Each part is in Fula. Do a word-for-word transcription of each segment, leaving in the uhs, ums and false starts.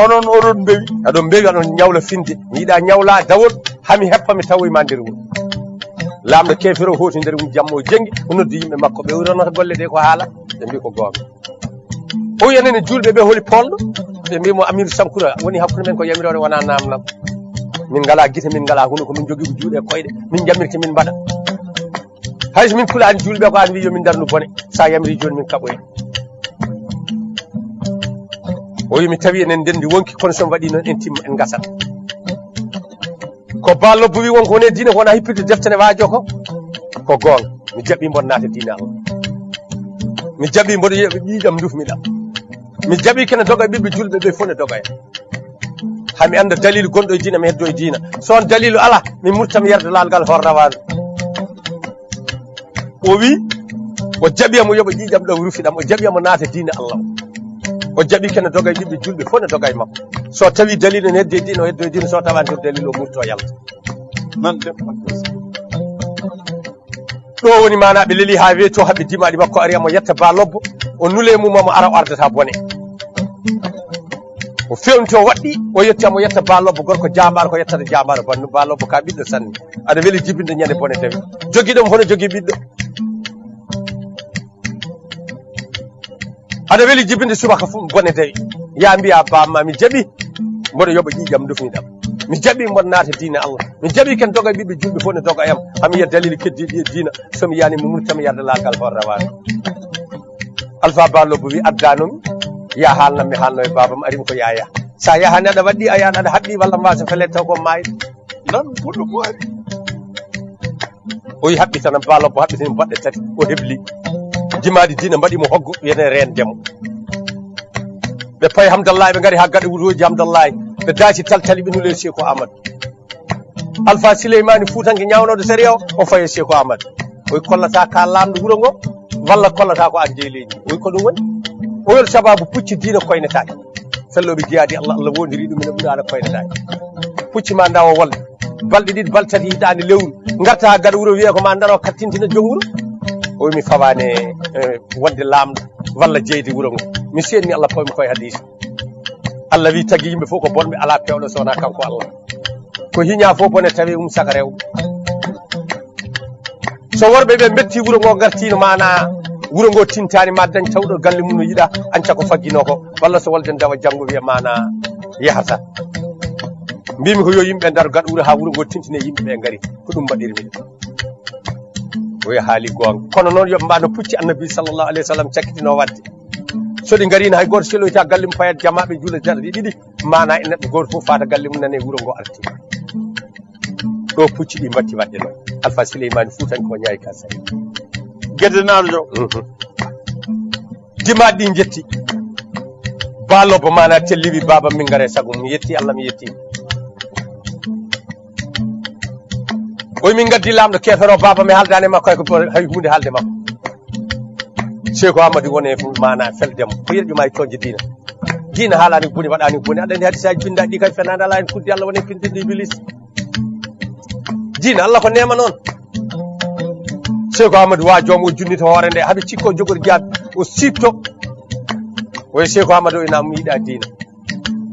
Onon oɗon mbewi, aɗon mbewi, aɗon ñawla finde. Mi yiɗa ñawla dawol, hami heppa mi tawoy ma nder wuro. Laamɗo keefero hooti nder wuro jamma, o jengi, o noddi yimɓe makko, ɓe ronata golle ɗe ko haala, ɓe mbi ko goonga. O wi enen e juulɓe ɓe, holi poolɗo? Ɓe mbi mo Amiiru Sankura woni hakkunde men, ko yamiroore wona namnal. Min ngala gite, min ngala hunuko, min jogii ko juuɗe e koyɗe, min jamirta min mbaɗa. Hay so min kulaani juulɓe ko an wi yo min darnu bone, sa yamiri jooni min kaɓoya. O wi mi tawi enen ndendi wonki, kono so mi waɗi noon en timma en ngasat. Ko Ba Lobbo wi wonko woni e diina ko wona hippirde deftere waajo ko, ko goonga. Mi jaɓi mboɗo naata diina Allah. Mi jaɓi mboɗo yeɓa ƴiiƴam ndufmi ɗam. Mi jaɓi kene doga e ɓiɓɓe juulɓe ɓe fof ne doga en. Hami annda dalilu gonɗo e diina, mi heddo e diina. So on dalilu ala, mi murta mi yarda laal ngal hor rawaandu. O wi, o jaɓi mo yoɓa ƴiiƴam ɗam rufi ɗam, o jaɓi mo naata diina Allah. O jaɓi kene doga e ɓiɓɓe juulɓe fof ne doga e makko. So tawi dalilu ne hedde diina, o heddo e diina, so tawantir dalilu o murto yalta. Nan de. Ɗo woni maana ɓe leli ha weeto, haɓɓe dimaɗi makko ari amo yetta Ba Lobbo, o nule mum amo ara o ardata bone. O fewti o waɗɗi, o yetti amo yetta Ba Lobbo, gorko jambaaro ko yettata jambaaro banndum, Ba Lobbo ka ɓiɗɗo sanne. Aɗa weli jibinde ñande bone tawi. Jogi ɗum hono jogi ɓiɗɗo. Aɗa weli jibinde subaka fof bone tawi. Ya mbiya bamma mi jaɓi. Mboɗo yoɓa ƴiiƴam ndufmi ɗam. Mi jaɓi mboɗo naata diina Allah. Mi jaɓi ken doga e ɓiɓɓe juulɓe fof ne doga e am. Hami yiya dalili keddiɗi e diina. So mi yani mo murta mi yarda laal ngal hor rawaandu. Alpha Ba Lobbo wi addanomi. Ya haalnam mi haalno e babam, ari mi ko yaya. Sa yahani aɗa waɗɗi a yaani aɗa haɓɓi walla mbasa fele taw ko maayde. Nan goɗɗo mo ari. O yi haɓɓitana Ba Lobbo, haɓɓitini baɗɗe tati, o hebli. Jimaaɗi diina mbaɗi mo hoggo, wiyete reende mo. Ɓe payi Hamdallahi, ɓe ngari ha gaɗa wuroji Hamdallahi. Ɓe daaci taltali ɓe nule Seeku Amadou. Alpha Souleymane Fuutanke ñawnooɗo sariya o, o fayi Seeku Amadou. O yi kollata ka laamɗo wuro ngo, walla kollata ko an jeyi leydi. O yi ko ɗum woni. O yi sababu pucci diina koynetaake. Fellooɓe jihaadi Allah, Allah wondiri ɗum ene ɓuri ala koynetaake. Pucci ma ndawa wolde. Balɗe ɗiɗi, balɗe tati hitaande lewru. Ngarta ha gaɗa wuro wiye ko ma ndaro kattintina joom wuro. O wi mi fawaani e, e wonde laamɗo walla jeyde wuro ngo. Mi seedni Allah pawmi koye hadis. Allah wi tagi yimɓe fof ko bonɓe, ala pewɗo so wona kanko Allah. Ko hiña fof bone tawi um saka rewɓe. So worɓe ɓe mbetti wuro ngo ngartino mana wuro ngo tintani ma dañ tawɗo galle mum no yiɗa anca ko faggino ko, walla so wolde dawa janngo wiya mana yahata. Mbimi ko yo yimɓe ndaro gaɗa wuro ha wuro ngo tintine yimɓe ɓe ngari. Ko ɗum mbaɗirmi. Oya haali goonga. Kono noon yo ɓe mbaɗno pucci Annabi sallallahu alayhi wa sallam cakkitino waɗde. So ɗi ngarino hay gooto seloyta galle mum payat jamaɓe juula jarɗi ɗiɗi. Mana e neɗɗo gooto fof fata galle mum nane wuro ngo arti. Ɗo pucci ɗi mbatti waɗde noon. Alpha Souleymane Fuutanke o ñaayi ka sari. Gede Naarjo. Mhm. Dimaɗi ɗi jetti. Ba Lobbo mana telliwi baba min ngare sago mi yetti Allah mi yetti. O wi min gaddi laamɗo kefero baba mi haaldani makko hay ko hay hunde haalde makko. Seeku Amadou woni e mana feldemo ko yerƴuma e coñde diina. Diina haalani ko boni waɗani ko boni aɗa andi hadisaji bindaɗi ɗi kay fenade ala en kuddi Allah woni pindinde Iblis. Diina Allah ko neema noon. Seeku Amadou wa joom o junnita hoore nde haɗa cikko jogori jaabi o sipto. Oye Seeku Amadou ina mi yiɗa diina.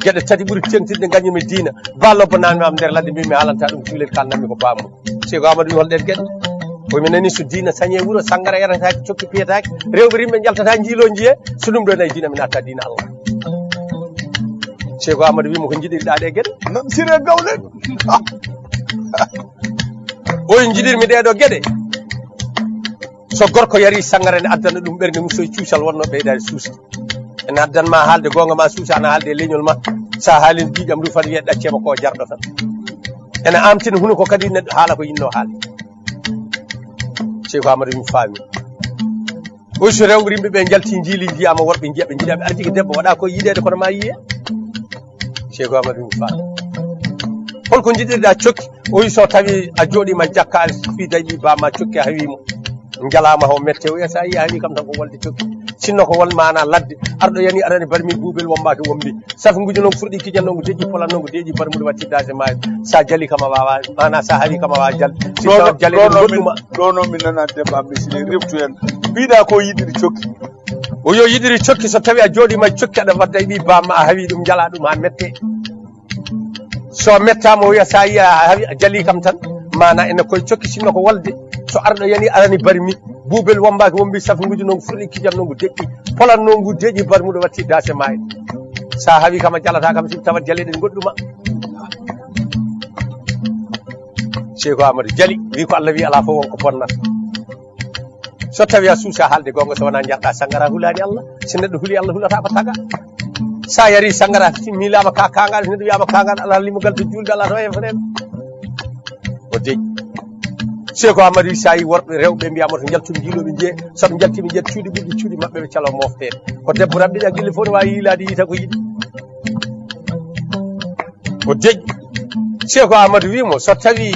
Geɗe tati ɓuri tentirde gañumi diina. Ba Lobbo nanmi am nder ladde mbimi haalanta ɗum cuulet kalnanmi ko bamum. Seeku Amadou wi hol ɗen geɗe. Ko mi nani so diina sañe wuro sangara yarataki cokki piyataki rewɓe rimɓe jaltata jiilo jiye. So ɗum ɗo nayi diina mi natta diina Allah. Seeku Amadou wimo ko jiɗirɗa ɗe geɗe. Nam sire gawle. Oye jiɗirmi ɗeɗo geɗe. So gorko yari sangara ne addana ɗum ɓernde mum so e cuusal wonno ɓeydade suusa. Ene addan ma haalde goonga ma suusa ana haalde e leñol ma. Sa haalin jiiƴam ndu fat wiya ɗaccema ko jarɗo tan. Ene amtina huno ko kadi neɗɗo haala ko yinno haala. Seeku Amadou mi faami. Oy so rewɓe rimɓe ɓe jalti jiili jiyama worɓe jiya ɓe jiiɗa ɓe arti ko debbo waɗa ko yiɗede kono ma yiye. Seeku Amadou mi faami. Holko jiɗirɗa cokki? O wi so tawi a jooɗima jakka a fi dayɓi bama cokki a hawimo. Jalama ho mette o wiya sa yi a hawi kam tan ko wolde cokki. Sinno ko won mana ladde arɗo yani arani barmi buubel wombaki wombi. Safi ngujo noon furɗi kijan noon ko deƴƴi polan noon ko deƴƴi barmude watti dase ma. Sa jali kam a wawa mana sa hawi kam a wawa jal. Si tawa jale ɗum goɗɗuma. Ɗo noon mi nana debba mi sine reftu hen. Mbiɗa ko yiɗiri cokki. O yo yiɗiri cokki, so tawi a jooɗiima e cokki, aɗa wadda e ɓii bamma, a hawi ɗum, njala ɗum haa mette. So mettaama, o wiya, so a yi a hawi, a jali kam tan, mana ene koye cokki, sinno ko wolde. So arɗo yani, arani barmi, buubel wombaaki, wombi safi nguji, nongu furni kijam, nongu deƴƴi, polan nongu deƴƴi, barmuɗo watti dase maayi. Sa hawi kam, a jalata kam, so tawat jaleɗen goɗɗuma. Seyko Amadou jali, wi ko Allah wi, ala fof won ko bonnata. So tawi a suusa haalde goonga, so wonaa njarɗa sangara, hulaani Allah. So neɗɗo huli Allah, hulata ko taga. Sa yari sangara, miilama ka kangal, so neɗɗo wiyama kangal, ala limugal to julde, ala to e frem. O deƴƴi. Seyko Amadou wi, sa yi worɓe, rewɓe mbiyama to njaltum jiiloɓe njiye, so ɓe njalti ɓe njiyat cuuɗi ɓurɗi cuuɗi maɓɓe, ɓe calo mofte. Ko debbo rabɓiɗa gille fof ne wawi yiilade yiita ko yiɗi. O deƴƴi. Seyko Amadou wi mo, so tawi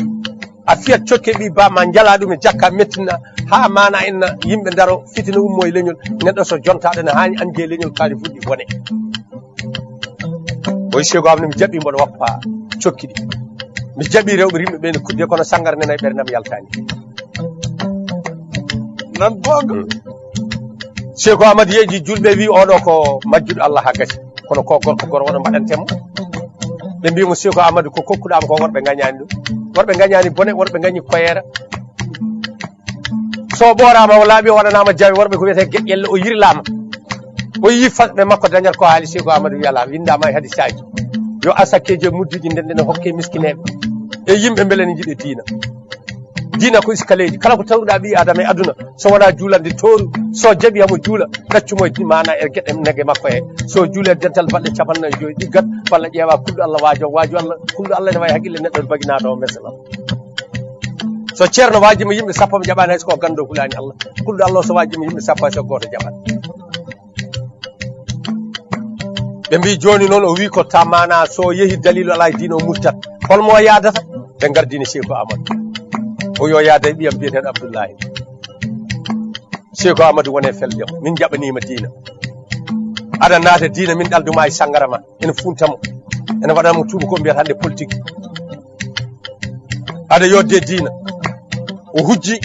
a fiyat cokke ɓi bamma, njala ɗum e jakka, mettina ha mana inna, yimɓe daro, fitina ummo e leñol, neɗɗo so jontaɗo ne hani andi e leñol, kaali fuɗɗi bone. O wi Seyko Amadou, mi jaɓi mboɗo woppa cokki ɗi. Mi jaɓi rewɓe rimɓe ɓe ne kudde, kono sangara nena e ɓerdam yaltani. Nan goonga. Seyko Amadou yeeƴi julɓe, wi oɗo ko majjuɗo Allah ha gasi. Kono ko gorko goro wona mbaɗantemo. Ɓe mbi mo, Seyko Amadou, ko kokkuɗama ko worɓe gañani ɗum. Worɓe gañani bone, worɓe gañi koyeera. So ɓoorama o laaɓi, o waɗanama jawe worɓe ko wiyete geƴƴelle, o yirlama. O yi fasɓe makko dañat ko haali, Seyko Amadou wi ala, windama e hadisaji. Yo asakkeji e mudduji nden, nden hokke miskineɓe. E yimɓe beele ne jiiɗe diina. Diina ko iskaleeji. Kala ko tawruɗa ɓii Adama e aduna, so wonaa juulande tooru, so jaɓi hamo juula, ɗaccu mo e mana e geɗe nege makko he. So juule dental balɗe capanɗe nayi e joyi ɗiggat, walla ƴeewa kulɗo Allah, waajo, waajo Allah, kulɗo Allah ene wawi haqqille neɗɗo baginaɗo o, mesela. So ceerno waajima yimɓe sappo, mo jaɓani hay so ko ganndo hulaani Allah. Kulɗo Allah o so waajima yimɓe sappo, hay so gooto jaɓat. Ɓe mbi jooni noon, o wi ko tamana, so yehi dalilu alaa e diina, o murtat. Holmo o yaadata? Ɓe ngardini Seyko Amadou. O yo yaada e ɓiyam biyeteeɗo Abdullahi. Seyko Amadou wone felde mo. Min jaɓaniima diina. Aɗa naata diina, min ɗalduma e sangara ma. Ene funtamo. Ene waɗanamo tuuba ko mbiyata hannde politique. Aɗa yodde diina. O hujji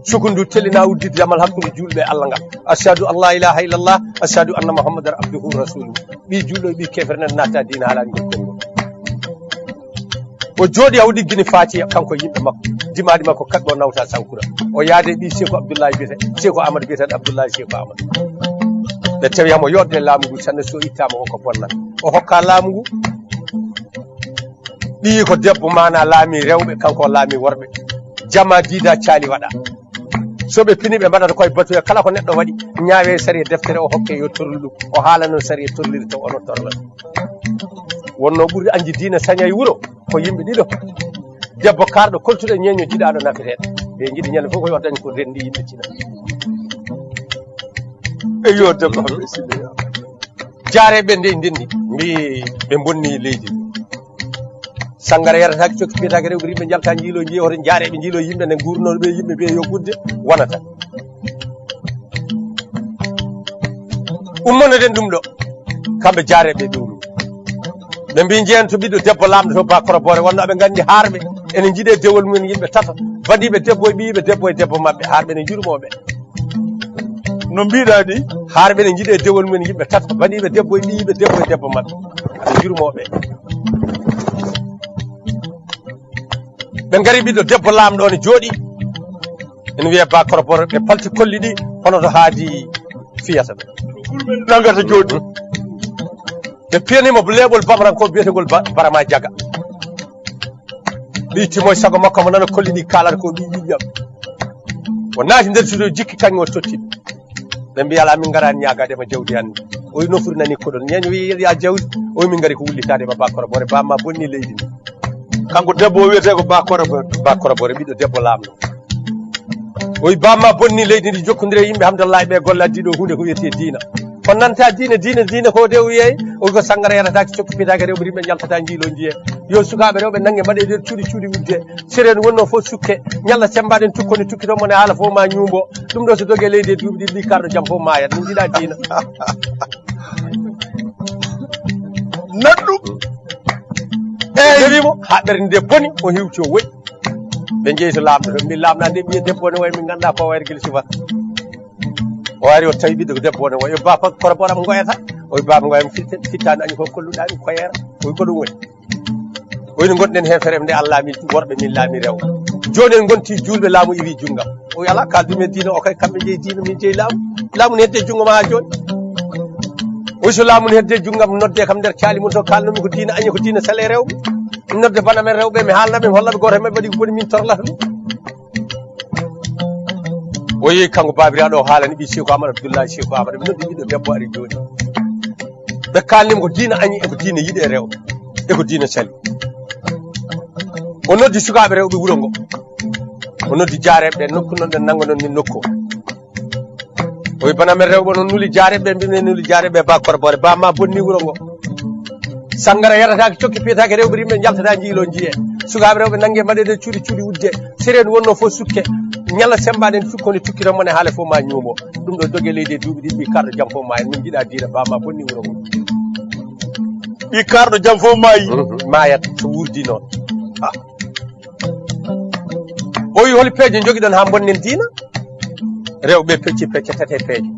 sukundu tellina udditde damal hakkunde juulɓe e Allah ngal. Ashhadu an la ilaha illallah, ashhadu anna Muhammadan abduhu rasuluhu. Ɓii juulɗo e ɓii kefere nana natta diina haalani ngol konngol. O jooɗi, o ɗiggini Fatiha, kanko e yimɓe makko. Dimaɗi makko kaɓɓi, o nawta Sankura. O yaade ɓii Seyko Abdullahi biyete, Seyko Amadou biyeten Abdullahi Seyko Amadou. Ɓe tawi hamo yodde laamu ngu, sanne so ittama o ko bonna. O hokka laamu ngu. Ɓiyi ko debbo mana laami rewɓe, kanko o laami worɓe. Jama diida caali waɗa. So ɓe pini ɓe mbaɗata koye batuya, kala ko neɗɗo waɗi, ñaawe sariya deftere, o hokke yo torlu ɗum. O haala noon sariya torliri to ono torla. Wonno ɓurri anji diina saña e wuro, ko yimɓe ɗiɗo. Debbo karɗo koltuɗo ñeeño jiɗaɗo nafeteɗo. Ɓe jiɗi ñande fof ko yo dañ ko rendi yimɓe cina. Eyo, debbo am e sile. Jaareɓe nde ndenndi, mbi ɓe bonni leydi. Sangara yarataki cokki fiyetake rewɓe rimɓe jalta jiilo jiye hoto jaareɓe jiilo yimɓe ne gurnoɓe yimɓe ɓe yo ɓudde wonata. Ummonoɗen ɗum ɗo, kamɓe jaareɓe ɗum. Ɓe mbi jeeyen to ɓiɗɗo debbo lamɗo to ba korobore wonno aɓe gandi harɓe ene jiiɗe dewol mumen yimɓe tato, badiɓe debbo e ɓiyiɓe debbo e debbo maɓɓe harɓe ne jurmoɓe. No mbiɗa ni? Harɓe ne jiiɗe dewol mumen yimɓe tato, badiɓe debbo e ɓiyiɓe debbo e debbo maɓɓe. Aɓe jurmoɓe. Ɓe ngari ɓiɗɗo debbo lamɗo ne jooɗi. Ene wiye ba korobore, ɓe palti kolli ɗi, hono to haadi fiyata ɓe. Nangata jooɗi. Ɓe piyanima leeɓol bamaranko biyetegol Ba-, Barama Jaga. Ɓe itti mo e sago makko, mo nana kolli ɗi kaalata ko ɓi ɓiɓɓam. O naati nder suudu, jikki kañum o totti. Ɓe mbi ala, min ngarani ñaagade ma jawdi hannde. O wi nofru nani koɗol. Ñeeño wi ya jawdi. O wi min ngari ko wullitade ma ba korobore. Bamma bonni leydi ndi. Kanko debbo o wiyete ko ba korobore. Ba korobore, ɓiɗɗo debbo lamɗo. O wi bamma bonni leydi ndi, jokkondire e yimɓe Hamdallahi ɓe golle addi ɗo hunde ko wiyete diina. Ko nanta diine, diine, diine ko de o wiyey. O wi ko sangara yarataki, cokki fiyetake rewɓe rimɓe jaltata jiilo jiye. Yo sukaɓe rewɓe nange mbaɗe nder cuuɗi, cuuɗi udde. Seren wonno fof sukke, ñalla sembaɗen tukkoni tukki toon mone haala fof ma ñuumbo. Ɗum ɗo so doge leydi e duuɓi ɗiɗi, ɓi karɗo jam fof maayat. Min jiɗa diina. Nan ɗum. Eyyi. Ɓe mbi mo, haɓɓere nde boni, o hewti o woɗɗi. Ɓe jeeyi to lamɗo, ɓe mbi lamɗo, nde ɓiye debbo ne wayi min ganda ko wayre gila sifata. O ari, o tawi ɓiɗɗo debbo, o ne, o wi, "Baba, koro boram ngoyata?" O wi, "Baba, ngoyam fitte, fittaani añi ko kolluɗaami koyeera." O wi, "Ko ɗum woni?" O wi, "No ngonɗen he feere nde Allah mi worɓe, min laami rewɓe. Jooni en ngonti juulɓe, laamu iwi junngam." O wi, "Alaa, kaaldu min diina o kay, kamɓe jeyi diina, min jeyi laamu. Laamu ne hedde junngo ma haa jooni." O wi, "So laamu ne hedde junngam, nodde kam nder caali mum to, kaalnomi ko diina añi, ko diina sale rewɓe. Nodde bana men rewɓe, mi haalna ɓe, mi holla ɓe gooto e maɓɓe waɗi ko boni, min torlata ɗum." O yehi kanko baabiraaɗo o haalani ɓii Seeku Amadu Abdullahi, Seeku Amadu, ɓe noddi ɓiɗɗo debbo ari jooni. Ɓe kaalnimo ko diina añi e ko diina yiɗi e rewɓe e ko diina sali. O noddi sukaaɓe rewɓe wuro ngo. O noddi jaareeɓe ɓe, "Nokku noon ɗen nanngo noon min nokku." O wi, "Bana men rewɓe noon nuli jaareeɓe ɓe, mbi men nuli jaareeɓe ɓe ba korboore, ba ma bonni wuro ngo." Sanngara yarataake, cokki piyataake, rewɓe rimɓe njaltata, njiilo njiye. Sukaaɓe rewɓe nannge mbaɗe nder cuuɗi, cuuɗi udde. Sereen wonno fof sukke. Ñalla semmbaɗen cukko ne tukki tan mone haale fof ma ñuumo. Ɗum ɗo doge leydi e duuɓi ɗiɗi, ɓii karɗo jam fof ma en. Min njiɗa diina, ba ma bonni wuro ngo. Ɓii karɗo jam fof maayi. Mhm, maayat so wurdi noon. Ah. O wi, "Holi peeje njogiɗon haa mbonnen diina?" Rewɓe pecci pecce tati e peeje.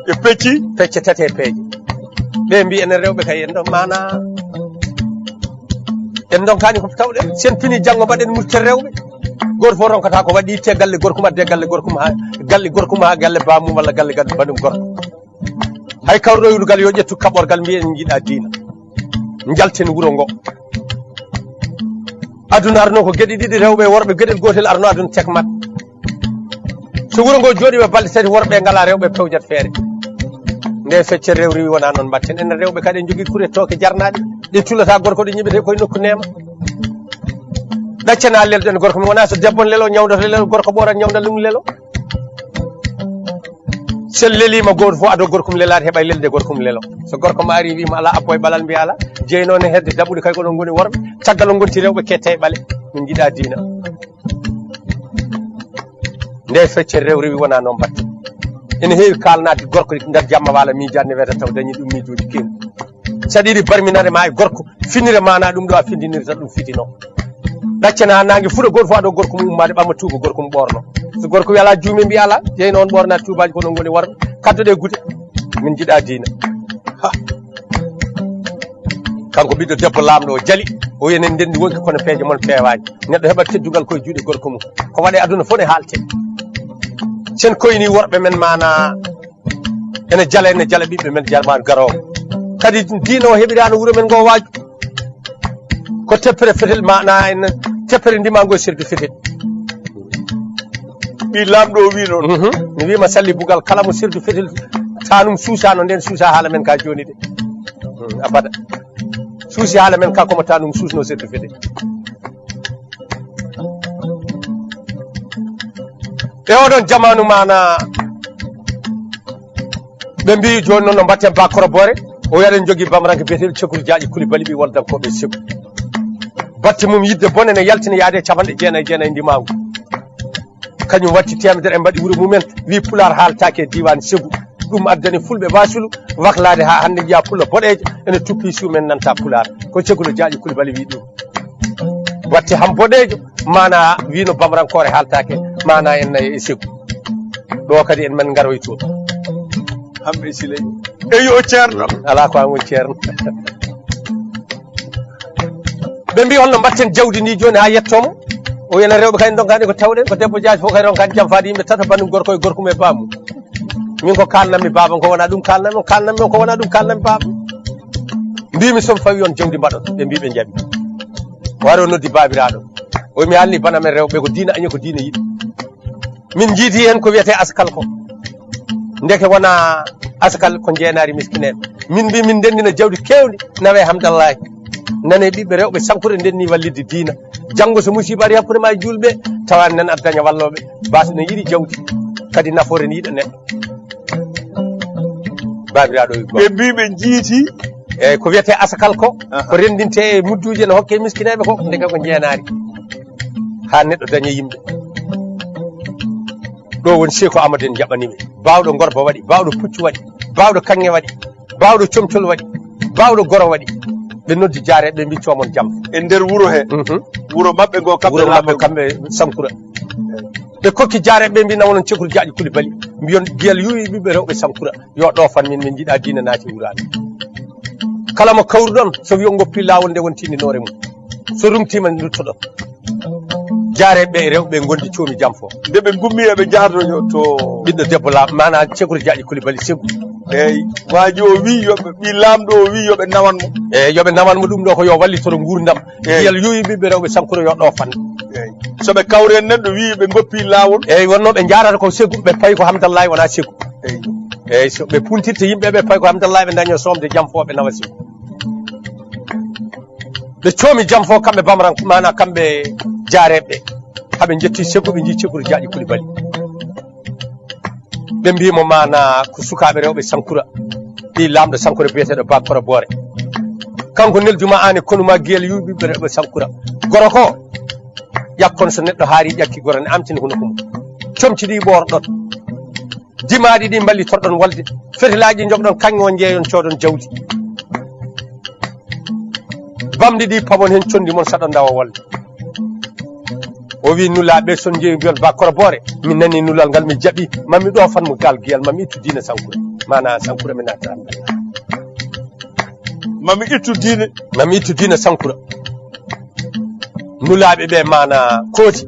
Ɓe pecci? Pecce tati e peeje. Ɓe mbi, "Enen rewɓe kay en ɗon maana. En ndonkaani ko tawɗen. Sen pini janngo mbaɗen murten rewɓe." Gooto fof ronkata ko waɗi itte galle gorko mum, adde galle gorko mum haa, galle gorko mum haa galle baamum walla galle galle banum gorko. Hay kawruɗo wiɗugal yo ƴettu kaɓorgal, mbiyen en njiɗa diina. Njalten wuro ngo. Aduna arno ko geɗe ɗiɗi, rewɓe e worɓe, geɗel gootel arno aduna tek mat. So wuro ngo jooɗi ɓe balɗe tati, worɓe ngala, rewɓe pewjat feere. Nde fecce rewri wona noon mbatten. Enen rewɓe kadi en jogii kure tooke jarnaaɗe. Ɗe tulata gorko, ɗe ñiɓete koye nokku neema. Ɗaccana lelɗen gorko, mi wona so debbo ne lelo, ñawdata lelo, gorko ɓooran ñawda ɗum lelo. So leliima gooto fof, ado gorko mum lelaade, heɓa lelde gorko mum lelo. So gorko ma ari, wiima, "Alaa, abbo e ɓalal," mbiya, "Alaa." Jeyno ne hedde daɓɓude kay, ko ɗon ngoni worɓe. Caggal o ngonti rewɓe kette e ɓale. Min njiɗa diina. Nde feccere rewri wi wona noon mbatte. Ene heewi kaalnaade gorko nder jamma wala miijaade ne wiyata taw dañi ɗum miijooji keewɗi. Saɗa yiɗi barminade ma e gorko, finire mana ɗum ɗo a findinirta ɗum fitino. Ɗaccana naange fuɗa gooto fof ado gorko mum ummaade ɓamma tuuba gorko mum ɓoorno. So gorko wi alaa juume mbiya alaa, jeyi noon ɓoorna tuubaaji ko ɗon ngoni worɓe. Kaddoɗe gude, min njiɗa diina. Ha. Kanko ɓiɗɗo debbo laamɗo o jali, o wi enen ndenndi wonki kono peeje mon peewaani. Neɗɗo heɓat teddungal koye juuɗe gorko mum. Ko waɗe aduna fof ne haalte. Sen koyni worɓe men mana ene jala, ene jala ɓiɓɓe men jarman garoowo. Kadi diina o heɓirano wuro men ngo waaju. Ko teppere fetel mana en teppere ndima ngo sirde fetel. Ɓi laamɗo o wi noon. Mhm. Mi wiima Salli Bugal kala mo sirdu fetel tanum suusano nden suusa haala men ka jooni de. Hmm, abada. Suusi haala men ka komo tanum suusno sirdu fetel. E oɗon jamanu mana ɓe mbi jooni noon no mbatten ba korobore. O wi aɗen jogii bamranke biyeteeɗo Cekuru Jaaƴi Kulibali ɓi Woldankoɓe Segu. Batte mum yidde bone ne yaltina yaade e capanɗe jeenayi e jeenayi ndimagu. Kañum watti temedere en mbaɗi wuro mumen, wi Pulaar haaltaake e diiwaan Segu. Ɗum addani fulɓe Basulu waklaade haa hannde njiya Pullo boɗeejo ene tuppi suumen nanta Pulaar. Ko Cegu no Jaaƴi Kulibali wi ɗum. Watti ham boɗeejo, mana wino bamrankoore haaltaake, mana en nayi e Segu. Ɗo kadi en men ngaroy toon. Hamɓe Siley. Eyo, Ceerno. Alaa ko an woni Ceerno. Ɓe mbi holno mbatten jawdi ndi jooni haa yettomo? O wiyana rewɓe kay donkani ko tawɗen, ko debbo jaaji fof kay ronkani jam faade yimɓe tata, banndum gorko e gorko mum e baamu. Min ko kalnammi baaba, ko wona ɗum kalnammi, ko kalnammi, ko wona ɗum kalnammi baaba. Mbimi somi fawi on jawdi mbaɗon, ɓe mbi ɓe njaɓi. O wari o noddi baabiraaɗo. O wi mi haalni bana men rewɓe ko diina añi ko diina yiɗi. Min njiiti heen ko wiyetee askal ko. Ndeke wona askal ko njeenaari miskineeɓe. Min mbi min ndenndina jawdi keewndi nawe Hamdallahi. Nane ɓiɓɓe rewɓe sankure ndenni wallidde diina. Janngo so musiiba ari hakkunde ma e juulɓe, tawa nan aɗa daña wallooɓe. Baasɗo ne yiɗi jawdi, kadi nafoore ne yiɗa neɗɗo. Baabiraaɗo wi ɓe mbi ɓe njiiti. Eeyi, ko wiyetee asakal ko, aha, ko renndintee e mudduuje ne hokkee miskineeɓe ko, ndeke ko njeenaari. Haa neɗɗo daña yimɓe. Ɗo woni Seeku Amadu en njaɓani ɓe. Baawɗo Ngorba waɗi, baawɗo Puccu waɗi, baawɗo Kaŋŋe waɗi, baawɗo Comcol waɗi, baawɗo Goro waɗi. Ɓe noddi jaareeɓe, ɓe mbi coomon jam. E nder wuro he? Mhm. Wuro maɓɓe ngo kamɓe wuro maɓɓe kamɓe Sankura. Ɓe kokki jaareeɓe ɓe mbi nawa noon Cekuru Jaaƴi Kuli Bali, mbiyon giyal yuwi ɓiɓɓe rewɓe Sankura yo ɗoofan min, min njiɗa diina naati wuraani. Kala mo kawruɗon so wiyo ngoppi laawol nde wonti ndi noore mum. So rumtiima nduttoɗon. Jaareeɓe e rewɓe ngondi coomi jam fo. Nde ɓe ngummi eɓe njaardo to ɓiɗɗo debbo laaɓ, maanaa Cekuru Jaaƴi Kuli Bali Segu. Eyi, waaji o wi yo ɓe, ɓii laamɗo o wi yo ɓe nawan mo. Eyi, yo ɓe nawan mo, ɗum ɗo ko yo wallitoro nguurndam. Eyi. Giyal yuwi ɓiɓɓe rewɓe Sankura yo ɗoofan. Eyi. So ɓe kawri en neɗɗo wi ɓe ngoppi laawol. Eyi, wonno ɓe njaarata ko Segu, ɓe payi ko Hamdallahi wona Segu. Eyi. Eyi, so ɓe puntirta yimɓe ɓe payi ko Hamdallahi ɓe daño soomde jam fo ɓe nawa Segu. Ɓe coomi jam fo kamɓe Bamran, maanaa kamɓe jaareeɓe. Haɓe njetti Segu ɓe njii Cekuru Jaaƴi Kuli Bali. Ɓe mbi mo maanaa ko sukaaɓe rewɓe Sankura. Ɓii laamɗo Sankura biyeteeɗo Ba Koro Boore. Kanko nelduma aan e konu ma giyal yuwi ɓiɓɓe rewɓe Sankura. Goro ko ƴakkon so neɗɗo haari ƴakki goro ne amtin hunuko mum. Comci ɗi ɓoorɗon. Dimaaɗi ɗi mballitorɗon wolde. Fetelaaji jogɗon kaŋŋe o njeeyon coodon jawdi. Bamɗi ɗi pawon heen conndi mon saɗa ndawa wolde. O wi nulaaɓe son njeeyi mbiyon Ba Koro Boore, min nani nulal ngal mi jaɓi, mami ɗoofan mo gal giyal, mami ittu diina Sankura. Maanaa Sankura mi naata. Mami ittu diine. Mami ittu diina Sankura. Nulaaɓe ɓe maanaa kooti.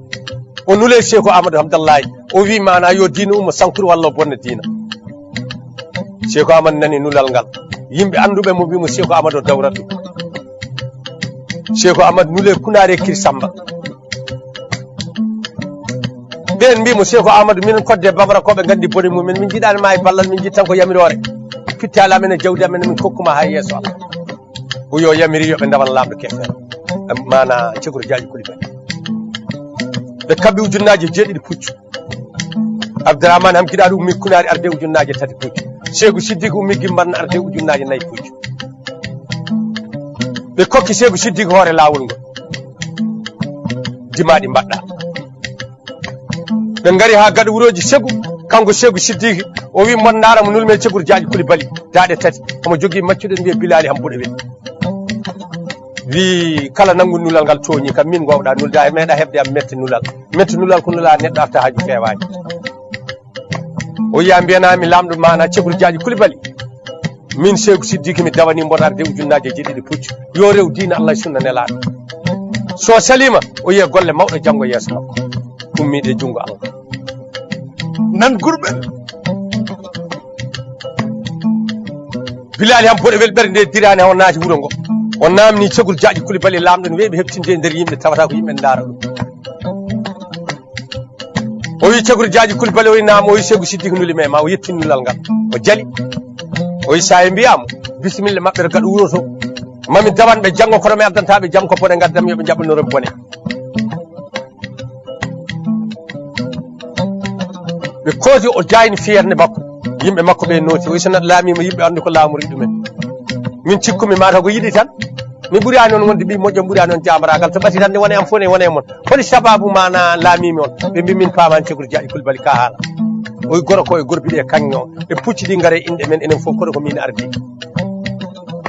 O nule Seeku Amadou Hamdallahi. O wi maanaa yo diina ummo Sankura walla o bonna diina. Seeku Amadou nani nulal ngal. Yimɓe annduɓe mo mbi mo Seeku Amadou dawratu. Seeku Amadou nule Kunaare Kir Samba. Ɓeen mbi mo Seeku Amadou minen kodde Bamara ko ɓe nganndi bone mumen. Min njiɗaani ma e ballal, min njiɗ tan ko yamiroore. Pittaali amen e jawdi amen min kokkuma haa yeeso Allah. O yo yamiri yo ɓe ndawan laamɗo kefere. Maanaa Cekuru Jaaƴi Kuli Bali. Ɓe kaɓɓi ujunnaaje jeeɗiɗi puccu. Abdourahmane Ham Giɗaaɗo ummi Kunaari arde ujunnaaje tati puccu. Seeku Siddiq ummi Gimbarna arde ujunnaaje nayi puccu. Ɓe kokki Seeku Siddiq hoore laawol ngol. Dimaaɗi mbaɗɗa. Ɓe ngari haa gaɗa wurooji Seeku, kanko Seeku Siddiq, o wi mon ndaara mo nulme Cekuru Jaaƴi Kuli Bali, daaɗe tati. Omo jogii maccuɗo mbiye Bilaali Ham Buɗe Weli. Wi kala nanngu nulal ngal tooñi kam, min ngoowɗa nulde, a meeɗa heɓde am mette nulal. Mette nulal ko nulaa neɗɗo arta haaju feewaani. O yiya mbiyanami laamɗo maanaa Cekuru Jaaƴi Kuli Bali. Min Seeku Siddiq mi dawani mboɗo arde ujunnaaje jeeɗiɗi puccu. Yo rew diina Allah e sunna nelaaɗo. So saliima, o yiya golle mawɗe janngo yeeso makko. Ummiiɗe junngo Allah. Nan gurɓe. Bilaali Ham Buɗe Weli ɓernde diraani o naati wuro ngo. O naamni Cekuru Jaaƴi Kuli Bali laamɗo ne weeɓi heɓtinde e nder yimɓe tawata ko yimɓe ndaara ɗum. O wi Cekuru Jaaƴi Kuli Bali, o wi naam, o wi Seeku Siddiq nuli me ma, o yettini nulal ngal. O jali. O wi sa e mbiyam, bisimilla maɓɓere gaɗa wuro to. Mami dawan ɓe janngo kono mi addanta ɓe jam ko bone ngaddam yo ɓe njaɓa noron bone. Ɓe kooti o jayni fiyerne makko. Yimɓe makko ɓe nooti. O wi so neɗɗo laamiima yimɓe anndu ko laamori ɗumen. Min cikkumi mata ko yiɗi tan. Mi ɓuraani on wonde ɓii moƴƴo, ɓuraani on jaambaraagal. To ɓati tan nde wona e am fof ne wona e mon. Holi sababu maanaa laamiimi on? Ɓe mbi min paamaani Cekuru Jaaƴi Kuli Bali ka haala. O wi goro ko e gorbiɗe e kaŋŋe o. Ɓe pucci ɗi ngare inɗe men enen fof kono ko min ardi.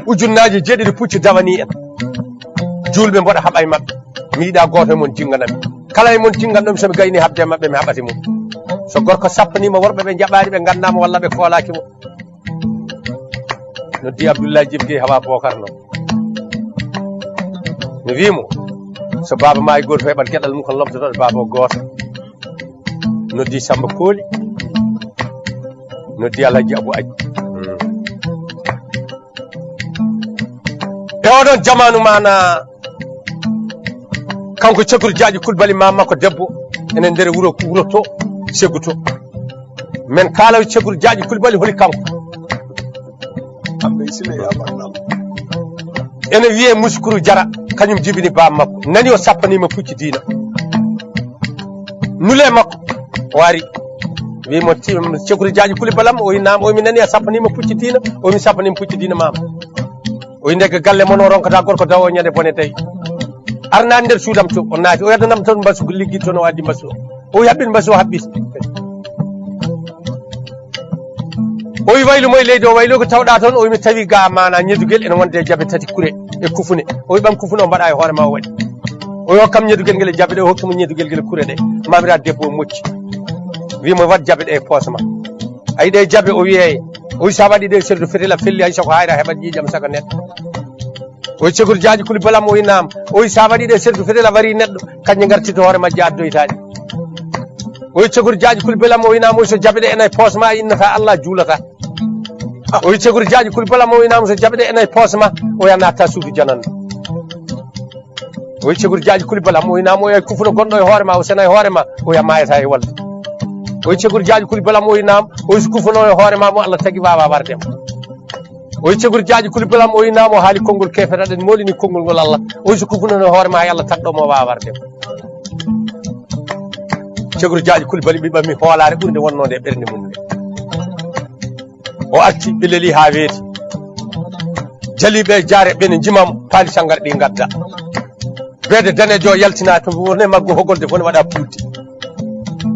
Ujunnaaje jeeɗiɗi pucci dawani en. Juulɓe mboɗa haɓa e maɓɓe. Mi yiɗa gooto e mon jinngana mi. Kala e mon jinngannoo mi so mi gayni haɓde e maɓɓe mi haɓate mum. So gorko sappaniima worɓe ɓe njaɓaani ɓe nganndaama walla ɓe koolaaki mo. Noddi Abdoulaye Jibge hawa Bokar no. Mi wi mo so baaba ma e gooto heɓat geɗal mum ko lomtotoɗo baaba o gooto. Noddi Samba Kooli. Noddi Alhaji Abou Aji. E oɗon jamaanu maanaa kanko Cekuru Jaaƴi Kuli Bali ma makko debbo ene nder wuro, wuro to Segu to. Men kaala Cekuru Jaaƴi Kuli Bali holi kanko. Kamɓe sile yaɓannam. Ene wiye Muskuru Jara, kañum jibini baaba makko. Nani o sappaniima pucci diina. Nule makko o ari. Wi mo ti-, Cekuru Jaaƴi Kuli Balam, o wi naam, o wi mi nani a sappaniima pucci diina, o wi mi sappaniima pucci diina maam. O wi ndeke galle mon o ronkata gorko dawo ñande bone tawi. Arnaani nder suudam to, o naati, o yaddanam toon mbasu, liggi toon o addi mbasu o. O wi haɓɓit mbasu o haɓɓit. O wi waylu moye leydi o, waylu ko tawɗa toon, o wi mi tawi ga maanaa ñedugel ene wonde e jabe tati kure e kufune. O wi ɓam kufune o mbaɗa e hoore ma o waɗi. O hokkam ñedugel ngel e jabe ɗe, o hokki mo ñedugel ngel e kure ɗe. Mamira debbo o mocci. Wi mo, "Wat jabe ɗe e poos ma." A yiɗe jabe, o wiye, o wi, "Sa waɗi ɗe serdu fetela felli, hay soko hayra heɓat ƴiiƴam saga neɗɗo." O wi, "Cegor jaaji kuli balam?" O wi, "Naam." O wi, "Sa waɗi ɗe serdu fetela wari neɗɗo, kanje ngartito hoore majje addoytaɗi." O wi, "Cegor jaaji kuli balam?" O wi, "Naam." O wi, "So jabe ɗe ena e poos ma, a innata Allah, juulata." O wi, "Cegor jaaji kuli balam?" O wi, "Naam." "So jabe ɗe ena e poos ma, o ya natta suudu jananno." O wi, "Cegor jaaji kuli balam?" O wi, "Naam." O wi, "Ay kufuno gonɗo e hoore ma, o sena e hoore ma, o ya mayata e walde." O wi, "Cegor jaaji kuli balam?" O wi, "Naam." O wi, "So kufuno e hoore ma, mo Allah tagi wawa warde ma." O wi, "Cegor jaaji kuli balam?" O wi, "Naam." O haali konngol keefeto, aɗen moolini konngol ngol Allah. O wi, "So kufuno e hoore ma, hay Allah tagɗo mo wawa warde ma." Cegor jaaji kuli bali ɓiɓɓam mi hoolaare ɓurnde wonnode e ɓernde mum nde. O arti, ɓe leli haa weeti. Jaliiɓe e jaare ɓe ne njimamo, paali sangar ɗi ngadda. Beede danejo yaltina to wone maggo hogolde fo ne waɗa puutti.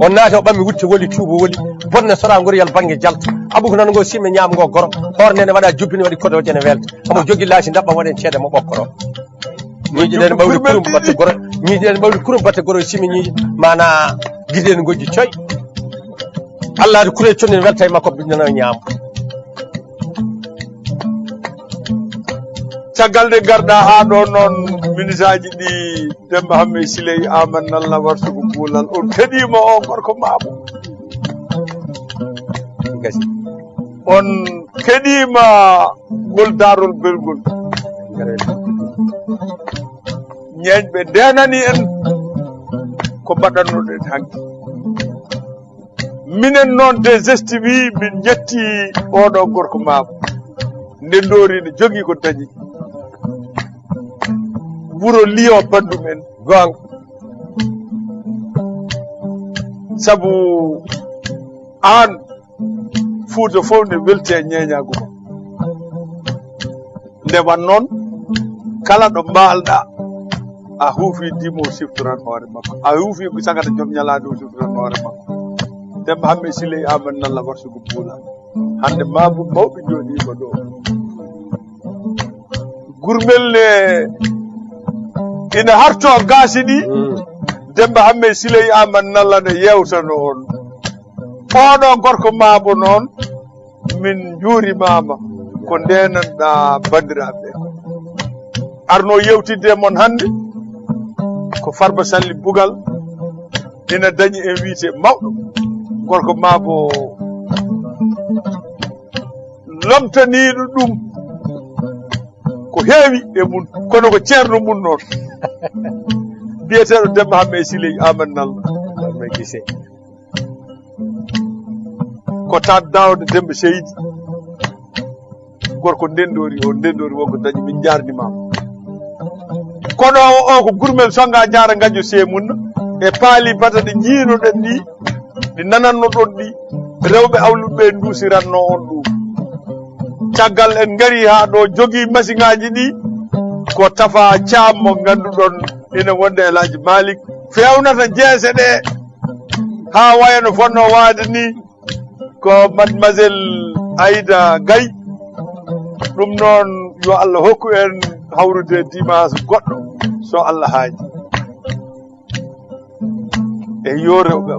On naata o ɓammi wutte woli tuubo woli. Bonne sora ngoriyal bange jalta. Abu ko nan ngo sime ñaam ngo goro. Hoor nene waɗa jubbini waɗi kodoje ne welta. Amo jogi laasi ndaɓɓa waɗen ceede mo ɓokkoro. Ñiiƴe ɗen ɓawli kurum batte goro. Ñiiƴe ɗen ɓawli kurum batte goro simi ñiiƴe. Mana giɗen gojji coy. Allah adi kure condi welta e makko binndana ñaam. Caggal nde ngarɗa haa ɗo noon, minisaaji ɗi Demba Hamme Siley Aman Nalla warsugo Buulal, on keɗiima o gorko maabo. Gasi. On keɗiima ngol daarol belgol. Ñeeñɓe ndeenani en ko mbaɗannoɗen hanki. Minen noon, deux S T V, min njetti oɗo gorko maabo. Nde ndoori ne jogii ko dañi. Wuro Liyo bandum en. Goonga. Sabu aan, Fuuta fof ne welti e ñeeñaagu ma. Nde wan noon, kala ɗo mbaalɗa, a huufi dimo siftoran hoore makko. A huufi ko sagata joom ñalaande o siftoran hoore makko. Demba Hamme Siley Aman Nalla warsugo Buulal. Hannde maabo mawɓe njooɗiima ɗo. Gurmel ne ina harto gaasi ɗi. Mm. Demba Hamme Siley Aman Nalla ne yeewtano on. Oɗo gorko maabo noon, min njuurimaama ko ndeenanɗa banndiraaɓe ɓe. Arno yewtidde e mon hannde ko Farba Salli Bugal, ina dañi invité mawɗo, gorko maabo lomtaniiɗo ɗum ko heewi e mum, kono ko ceerno mum noon, biyeteeɗo Demba Hamme Siley Aman Nalla. Hamme Gise. Ko Taat Daawda Demba Seydi. Gorko ndendoori, o ndendoori wonko dañi, min njaarnimaama. Kono o, o ko gurmel sonnga jaara ngajjo seemunna e paali bata ɗi njiinoɗen ɗi, ɗi nanannoɗon ɗi, rewɓe awluɓe ɓe nduusiranno on ɗum. Caggal en ngari haa ɗo jogii masiŋaaji ɗi, ko Tafa Caam mo ngannduɗon ina wonde El Hadji Malick, feewnata jeese ɗe haa waya no fotnoo waade ni, ko mademoiselle Aïda Gaye. Ɗum noon, yo Allah hokku en hawrude dimanche goɗɗo, so Allah haaji. E yo rewɓe